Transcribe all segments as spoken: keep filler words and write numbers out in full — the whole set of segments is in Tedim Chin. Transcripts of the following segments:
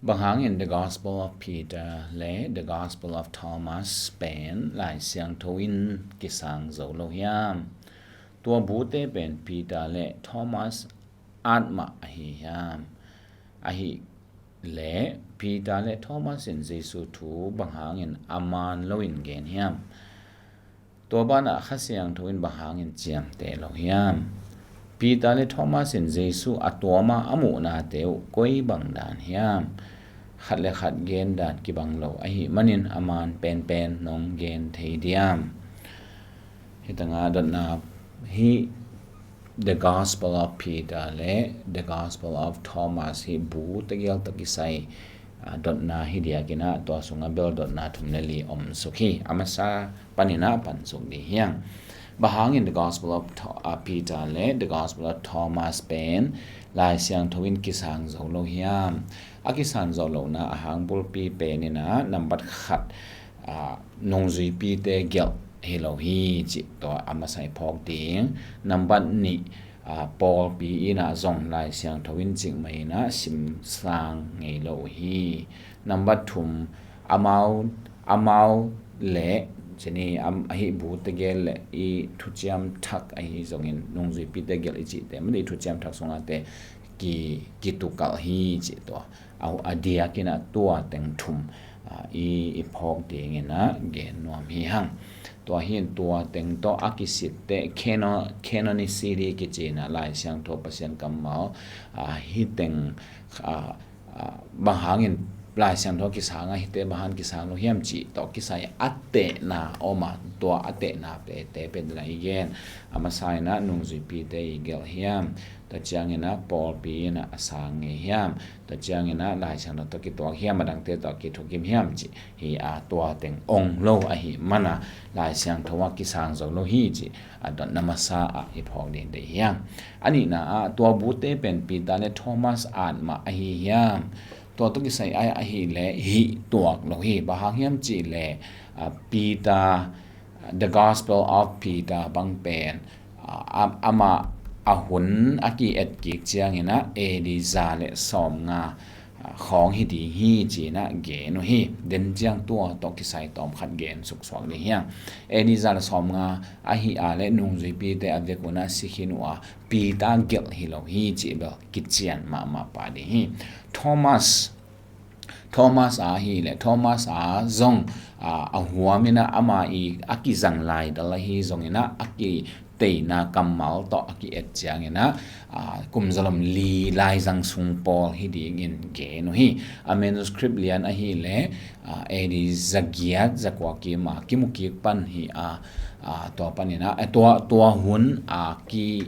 Bang hangin The Gospel of Peter le The Gospel of Thomas pen Lai Siangtho in kisang zo lo hiam? Tua bute pen Peter le Thomas at mah ahi hiam? Ahih leh Peter le Thomas in Jesu thu bang hangin a man loin gen hiam? Tua banah Kha Siangtho in bang hangin ciamteh lo hiam? Peter le Thomas in Jesu a tuam a a muhnate uh koi bang dan hiam? Khat le khat gen dan kibang lo ahih manin a man penpen nong gen thei diam? Hi tangah dotna hi. The Gospel of Peter le The Gospel of Thomas hi bu tegel tawh kisai dotna hi diakinah tua sungah bel dotna thum le li om suk hi. A masa paninah pan suk dih hiang. Bang hangin The Gospel of Peter le The Gospel of Thomas pen Lai Siangtho in kisang zo lo hiam? A kisang zo lohna a hang bulpi peninah nambat khat nungzuipite gelh hi lo hi cih tua a masa i phawk ding. Nambat nih, pawlpi inah zong Lai Siangtho in cikmah inah simsang ngei lo uh hi. Nambat thum, amau amau le cini ahi bu tegel le i thuciam thak ahi zongin nungzuipite gelh i cihte mah i thuciam thak sungate kitukalh hi cih tua a diakinah tua teng thum i phawk dinginah gen nuam hi hang. Tua hin tua teng tawh a kisitte canonicity kicinah Lai Siangtho Pasian kammal hi teng bang hangin Lai Siangtho kisang a hite bang hang kisang lo hiam cih tawh kisai a tehna om a, tua a tehna pete pen dena i gen. A masa inah nungzuipite i gelh hiam? Tua cianginah pawlpi inah a sang ngei hiam? Tua cianginah Lai Siangtho tawh kituak hiam? A dangte tawh kithukim hiam cih hi a, tua teng ong lo ahi mana Lai Siangtho a kisang zo lo hi cih a dotna masa ah i phawk ding deih hiang. A nihna ah tua bute pen Peter le Thomas at mah ahi hiam? Tua tawh kisai ai ahileh hih tuak lo hi. Bang hang hiam cihleh Peter, The Gospel of Peter bang pen amah a hun a ki-et kik cianginah A D za le sawmnga khawng hi ding hi cinah gen uh hi. Den ciang tua tawh kisai tawm khat gen suksuak ding hiang. A D za le sawmnga ahi a le nungzuipite a vek unah si khin uh a Peter gelh hi lo hi cih bel kician mahmah pah ding hi. Thomas Thomas a hi le Thomas a zong a huam inah ama i a kizang laidal ahi zonginah a kiteina kammal tawh a ki-et cianginah kum zalom li laizang sung pawl hi dingin gen uh hi. A manuscript lian ahi le A D zagiat zakua kim a kimukik pan hi a, tua paninah tua hun a ki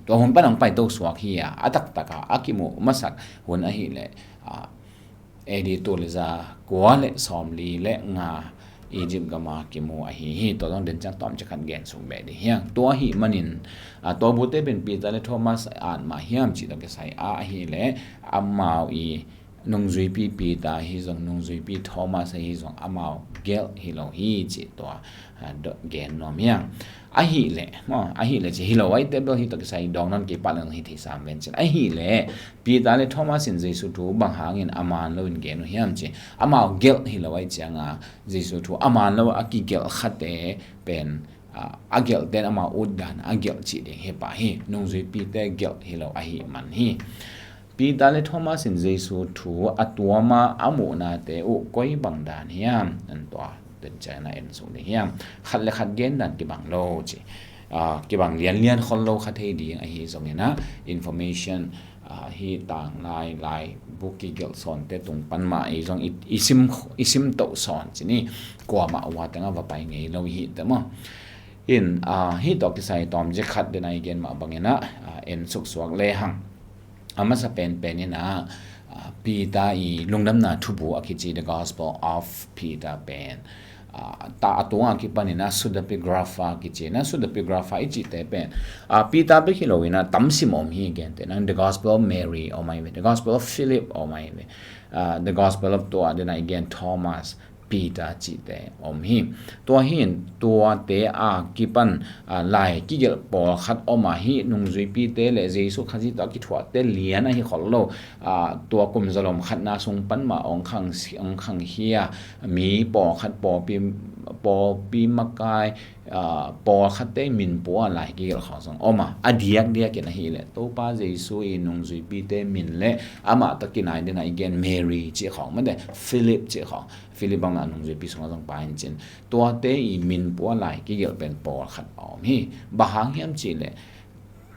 tua hun pan ang paito suak hi a, a taktak a a kimuh masak hun ahi le A D tul za kua le sawmli le nga Egypt gama kimu ahi hi. Tua zong den ciang tawm cikhat gen suk beh dih hiang. Tua ahi manin tua bute pen Peter le Thomas at mah hiam cih tawh kisai a ahi le amau i nungzuipi Peter ahi zong nungzuipi Thomas ahi zong amau gelh hi lo hi cih tua gen nuam hiang. Ahileh maw, ahileh ci hi lo aite bel hi tawh kisai dawng nan kei pah leng hi thei sam ven cin. Ahileh Peter le Thomas in Jesu thu bang hangin a man loin gen uh hiam ci. Amau gelh hi lo ai cianga Jesu thu a man lo a kigelh khate pen a gelhte in amau utdan a gelh cih ding hi pah hi. Nungzuipite gelh hi lo ahi man hi. Peter le Thomas in Jesu thu a tuama a muhnate uh koi bang dan hiam? An tua den ciana en sung ding hiam? Khat le khat gen dan kibang lo ci. Kibang lianlian khol lo kha thei ding ahi zonginah information hi tanglai lai buk kigelh sawnte tung pan mah i zong i sim toh sawn cini kuamah ua tengah va pai ngei lo hi te maw? In hi tawh kisai tawm zia khat dena i gen mah banginah en suksuak le hang. A masa penpen inah Peter i lungdamna thubu a kici The Gospel of Peter pen ta a tunga kipaninah pseudepigrapha kici na, pseudepigrapha i cihte pen Peter bek hi loinah tamsim om hi. Gente nang The Gospel of Mary om ai ve, The Gospel of Philip om ai ve, The Gospel of tua dena i gen Thomas Peter cihte om hi. Tua hi in tuate a kipan, a, lai kigelh pawlkhat om a, hih nungzuipite le Jesu Khazih tawh a kithuahte lian ahi khol lo, a, tua kum zalom khatna sung pan mah hong khang, hong khangkhia mi pawlkhat, pawlpi, pawlpi makai, a, pawlkhatte min pua lai kigelh khawng zong om a, a diakdiakin ahih leh Topa Jesu i nungzuipite min le amah tawh kinai dena i gen Mary cih khawng, mate Philip cih khawng, Philip bang a nungzuipi sungah zong pai in cin, tuate i min pua lai kigelh pen pawlkhat a om hi. Bang hang hiam cih leh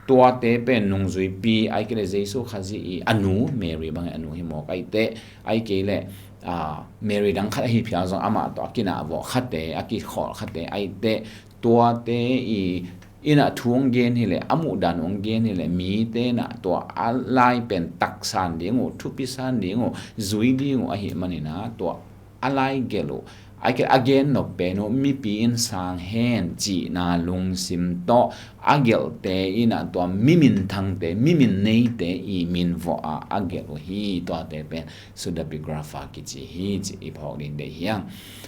tuate pen nungzuipi, ahih kei leh Jesu Khazih i a nu, Mary bang a nu hi mawk ahih teh, ahih kei leh, a, Mary dang khat ahi phial zong amah tawh a kinah vawh khate, a kikhawl khate ahih teh, tuate i, in a thu hong gen hi leh, a muhdan hong gen hi leh, mite in a tua a lai pen taksan ding uh, thupisan ding uh, zui ding uh ahih manin a, tua a lai gelh uh, a, a gen nop pen uh mipi in sang hen cihna lungsim tawh a gelhte in a tua mi minthangte, mi min neite i min vawh a, a gelh uh hi. Tuate pen pseudepigrapha kici hi cih i phawk ding deih hi hang.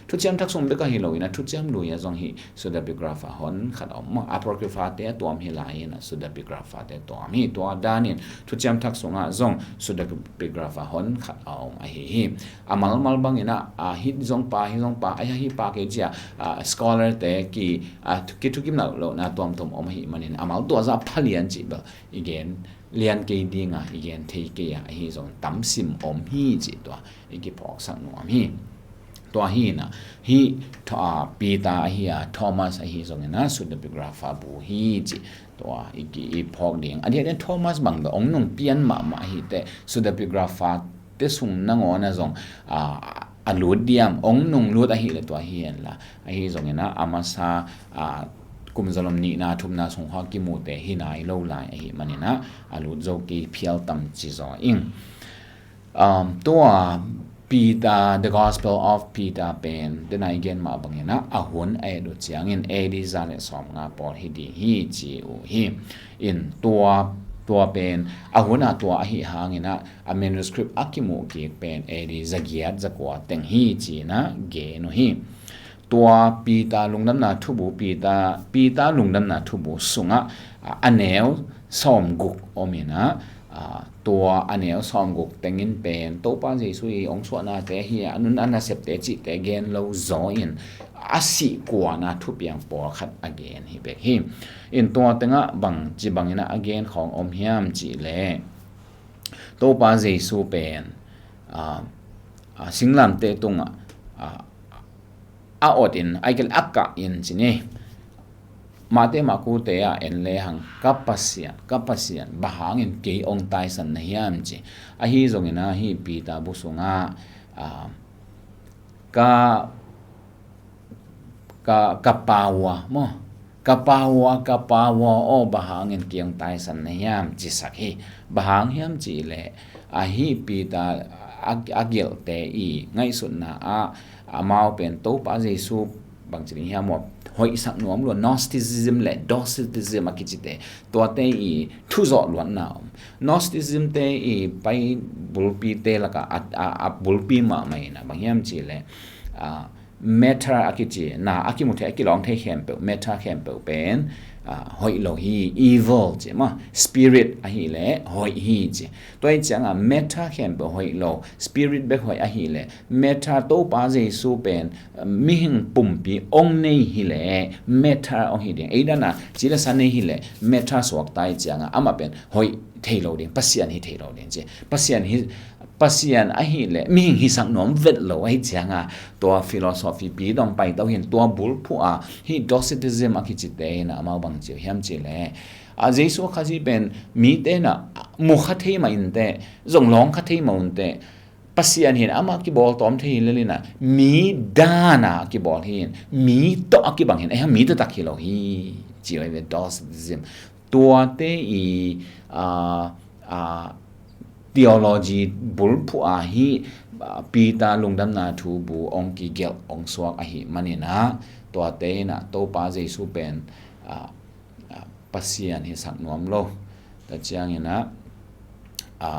Thuciam Thak sung bek ahi lo in a Thuciam Lui ah zong hih pseudepigrapha hon khat a om maw. Apocrypha te a tuam hi lai in a pseudepigrapha te a tuam hi. Tua dan in Thuciam Thak sungah zong pseudepigrapha hon khat a om ahi hi. A malmal bangin a, a, hih zong pha, hih zong pha, a, hih pha kei ci a, a, scholar te ki, a, thu-, kithukim lohna tuamtuam om ahih manin a mal tua zah pha lian cih bel i gen lian kei ding a, i gen thei kei a, ahi zong tam sim om hi cih tua i kiphawksak nuam hi. Tua hi in a, hih Tho-, a, Peter ahi a, Thomas ahi zongin a pseudepigrapha bu hi cih tua i ki, i phawk ding. A diakdiak Thomas bang bel hong nung pian mahmah ahih teh pseudepigrapha te sung nangawn ah zong, a, a lut diam, hong nung lut ahih leh tua hi hen la. Ahi zongin a, a masa, a, kum zalom nihna thumna sung kha kimuhte hi nai lo lai ahih manin a, a lut zo kei phial tam ci zaw ing. Um, tua Peter, The Gospel of Peter pen, tena i gen mah bangin a, a hun a et uh ciangin A D za le sawmnga pawl hi ding hi ci uh hi. In tua, tua pen, a hun a tua ahi hangin a, a manuscript a kimuh kik pen A D zagiat zakua teng hi ci in a gen uh hi. Tua Peter lungdamna thubu, Peter, Peter lungdamna thubu sungah, a, a neu sawmguk om in a, a, tua a neu sawmguk tengin pen Topa Jesu i hong suahnate hi a, a nun a nasepte cihte gen lo zaw in a sihkuana thupiang pawlkhat a gen hi bek hi. In tua tengah bang ci bangin a gen khawng om hiam cih leh Topa Jesu pen, a, a, singlamteh tungah, a, a ot in, ahih kei leh a kah in ci ni. Matthai, Marku te ah en lehang, ka Pasian, ka Pasian, bang hangin kei hong taisan na hiam ci. Ahi zongin a hih Peter bu sungah, a, ka, ka, ka Pa aw maw, ka Pa aw, ka Pa aw, aw bang hangin kei hong taisan na hiam cisak hi. Bang hang hiam cih leh, a, hih Peter a, a gelhte i ngaihsutna ah, amau pen Topa Jesu bangci ding hiam aw, hoihsak nuam lua, Gnosticism le Docetism a kicite, tuate i thuzawh luatna om. Gnosticism te i pai bulpite lakah a, a, a bulpi mahmah in a, bang hiam cih leh, a, matter a kici, na a kimu thei, a kilawng thei khempeuh, matter khempeuh pen, a, hoih lo hi, evil ci maw, spirit ahih leh hoih hi ci. Tua hi ciangah matter khempeuh hoih lo, spirit bek hoih ahih leh, matter Topa Jesu pen, a, mihing pumpi hong nei hi leh matter hong hi ding. Ei dan a ci le sa nei hi leh matter suakta hi ciangah amah pen hoih thei lo ding, Pasian hi thei lo ding ci. Pasian hi, Pasian ahih leh mihing hisak nuam vet lo ahih ciangah, tua philosophy pi dong paito hi in, tua bulphuh a hih Docetism a kicite in a, amau bang ci uh hiam cih leh, a, Jesu Khazih pen mite in a mu kha thei mah inteh, zong lawng kha thei mah unteh, Pasian hi in amah kibawl tawm thei hi lel in a, mi dan a kibawl hi in, mi tawh a kibang hi in, eh, mi taktak hi lo hi ci uh hi ve, Docetism. Tuate i, a, a, theology bulphuh a hih, a, Peter lungdamna thubu hong kigelh hong suak ahih manin a, tuate in a Topa Jesu pen, a, a, Pasian hisak nuam lo. Tua ciangin a, a,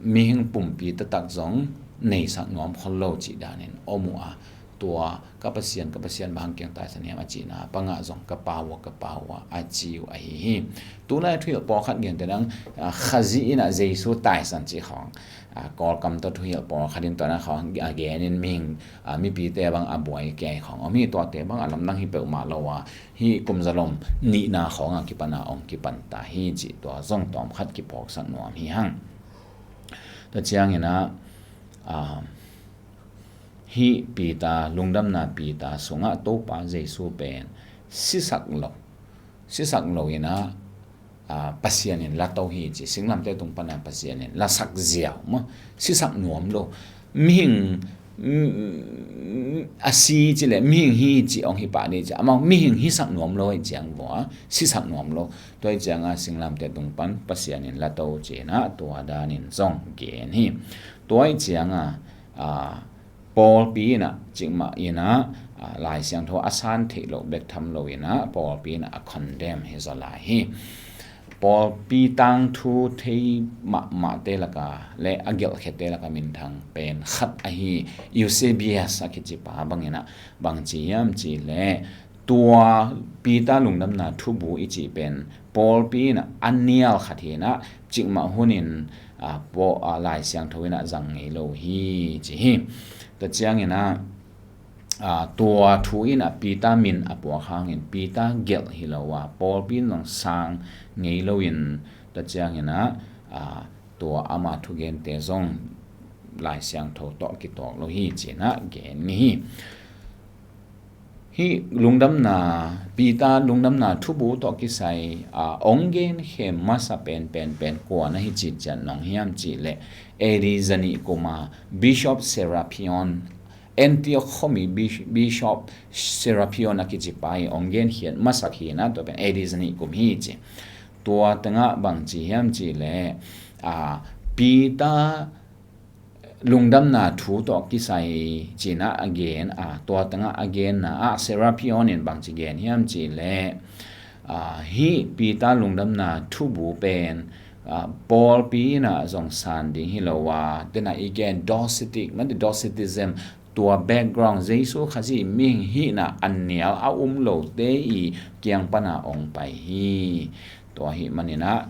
mihing pumpi taktak zong neisak nuam khol lo cih danin om uh a, tua ka Pasian, ka Pasian bang hang kiang taisan hiam a cihna pangah zong ka Pa uh a, ka Pa uh a a ci uh ahi hi. Tulai thuhilh pawlkhat genteh nang, ah, Khazih in ah Jesu taisan cih khawng, ah, Kawlkam tawh thuhilh pawlkhat in tua na khawng a genin mihing, ah, mipite bang a buai kei khawng om hi. Tuate bang a lamdang hi peuhmah lo a, hih kum zalom nihna khawng a kipan a ong kipan ta hi cih tua zong tawmkhat kiphawksak nuam hi hang. Tua ciangin ah, ah, hih Peter, lungdamna Peter sungah Topa Jesu pen sisak lo, sisak lo in ah, ah, Pasian in la to hi ci, singlamteh tung pan a Pasian in la sak ziau maw, sisak nuam lo. Mihing, mm, a si ci leh mihing hi ci ong hi pah ni ci, amau mihing hisak nuam lo hi ciang vua, sisak nuam lo. Tua hi ciang a singlamteh tung pan Pasian in la to ci in ah tua danin zong gen hi. Tua hi ciang a, ah, pawlpi in ah, cikmah in ah, ah, Lai Siangtho a san theih loh bek tham lo in ah, pawlpi in ah a condemn hi zaw lai hi. Pawlpi tangthu thei mahmahte laka le a gelhkhiate laka minthang pen khat ahi Eusebius a kici pa bang in ah, bang ci hiam cih leh, tua Peter lungdamna thubu i cih pen pawlpi in ah a nial khat hi in ah, cikmah hun in, ah, paw-, ah, Lai Siangtho in ah zang ngei lo hi ci hi. Tua ciangin ah, ah, tua thu in ah Peter min a puak hangin Peter gelh hi lo a, pawlpi in zong sang ngei lo in, tua ciangin ah, ah, tua ama thugente zong Lai Siangtho tawh kitawk lo hi ci in ah gen ngei hi. Hih lungdamna, Peter lungdamna thubu tawh kisai, ah, ong genkhem masa penpen pen kua na hi cih ciang nong hiam cih leh, A D zanih kum a Bishop Serapion, Antioch khuami Bish-, Bishop Serapion a kici pa hi ong genkhiat masak hi in ah, tua pen A D zanih kum hi ci. Tua tengah bang ci hiam cih leh, ah, Peter lungdamna thu tawh kisai ci in ah a gen, ah, tua tengah a genna ah Serapion in bang ci gen hiam cih leh, ah, hih Peter lungdamna thubu pen, ah, pawlpi in ah zong san ding hi lo a, tena i gen Docetic, mate Docetism, tua background Jesu Khazih mihing hihna a nial a um lote i kiang pan a ong pai hi. Tua ahih manin ah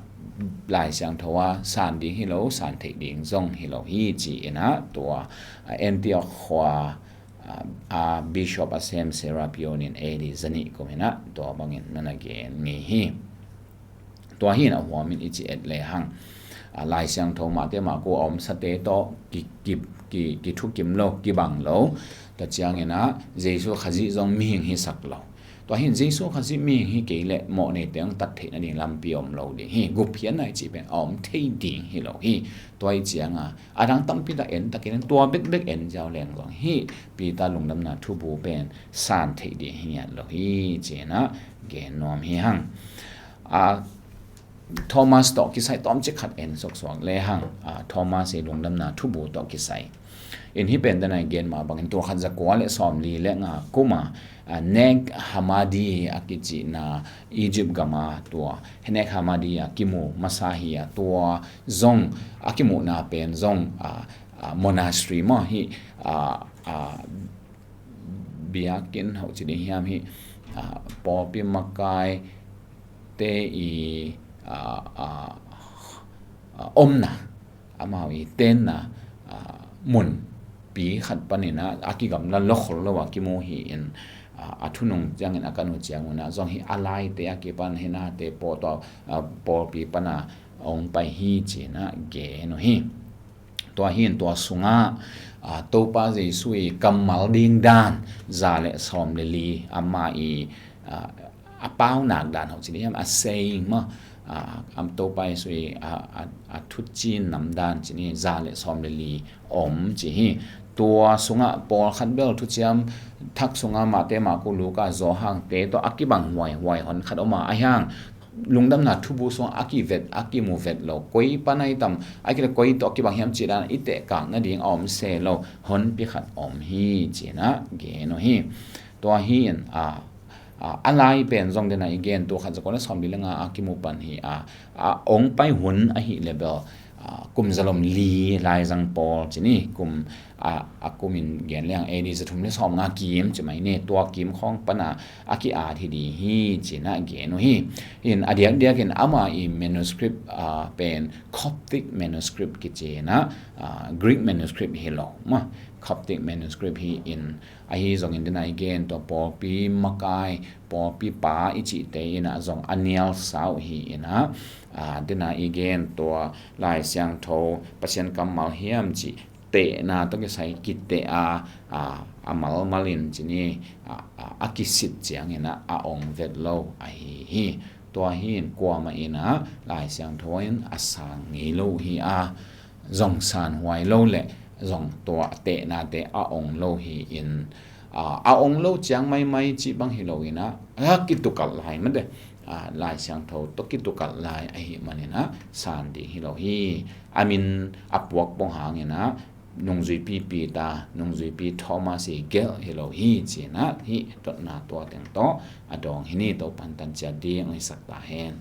Lai Siangtho a san ding hi lo, san theih ding zong hi lo hi ci in ah tua, ah, Antioch khua, ah, a bishop a sem Serapion in A D zanih kum in ah tua bangin na na gen ngei hi. Tua hi in a huamin i ci et lehang, ah, Lai Siangtho mahte mahku a omsate tawh ki, ki, ki, kithukim lo, kibang lo. Tua ciangin ah Jesu Khazih zong mihing hisak lo. Tua hi in Jesu Khazih mihing hi kei leh mawhnei teng tat theih nading lampi om lo ding hi. Gupkhiatna i cih pen a om thei ding hi lo hi. Tua hi ciang a, a dang tampi tak en takin tua bekbek en ziau leng zong hih Peter lungdamna thubu pen san theih ding hi ngiat lo hi ci in ah gen nuam hi hang. Ah, Thomas tawh kisai tawmcik khat en suaksuak lehang, ah, Thomas i lungdamna thubu tawh kisai in hih pen tena i gen mah bangin tul khat za kua le sawmli le nga kum a, ah, Nag Hammadi a kicihna Egypt gam a tua Nag Hammadi a kimu masa hi a, tua zong a kimuhna pen zong, ah, ah, monastery maw hih, ah, ah, biakinn hoh ci ding hiam hih, ah, pawlpi makaite i, ah, ah, ah, omna, amau i tenna, ah, munpi khat panin ah a kigamla lo khol lo a kimu hi in, ah, a thunung ciangin a kan uh ciangun ah zong hih a laite a kipan hih nate pawtaw, ah, pawlpi pan a ong pai hi ci in ah gen uh hi. Tua hi in tua sungah, ah, Topa Jesu i kammal ding dan za le sawm le li ama i, ah, a paunak dan hoh ci ni hiam, a saying maw, ah, am Topa Jesu i, ah, a, a thucin nam dan ci ni za le sawm le li om ci hi. Tua sungah pawlkhat bel thuciam thak sungah Mate, Marku, Luka, Johan te tawh a kibang huaihuai hon khat om a, a hiang lungdamna thubu sungah a kivet, a kimu vet lo, koi pan ahi tam, a kile koi tawh a kibang hiam cih dan i tehkak nading a om se lo honpi khat om hi ci in ah gen uh hi. Tua hi in, a, a, a lai pen zong den a i gen tul khat za kua le sawmli le nga a kimu pan hi a, a ong pai hun ahih leh bel, a, kum zalom li laizang pawl ci ni, kum a, a kum in gen leng A D za thum le sawm nga kim ci mai ni, tua kim khawng pana a ki-at hi ding hi ci-in a gen uh hi. In a diakdiak in ama i manuscript pen Coptic manuscript kici-in a, Greek manuscript hi lo maw, Coptic manuscript hi in, ahi zongin dena i gen tua pawlpi makai, pawlpi pa i cihte in a zong a nial sau hi in a, dena i gen tua Lai Siangtho Pasian kammal hiam cih tehna tawh kisai kiteh a, a malmal in ci ni, a kisit ciangin a ong vet lo ahi hi. Tua hi in kuamah in a Lai Siangtho in a san ngei lo hi a, zong sanhuai lo le zong tua tehnate a ong lo hi in, a ong lo ciang maimai cih bang hi lo in a, a kitukalh lai mate, Lai Siangtho tawh kitukalh lai ahih manin a san ding hi lo hi. A min a puak pong hangin a nungzuipi Peter, nungzuipi Thomas i gelh hi lo hi ci-in a, hih dotna tua teng tawh a dawng hi ni. Topa'n tan ciat ding hong hisak ta hen.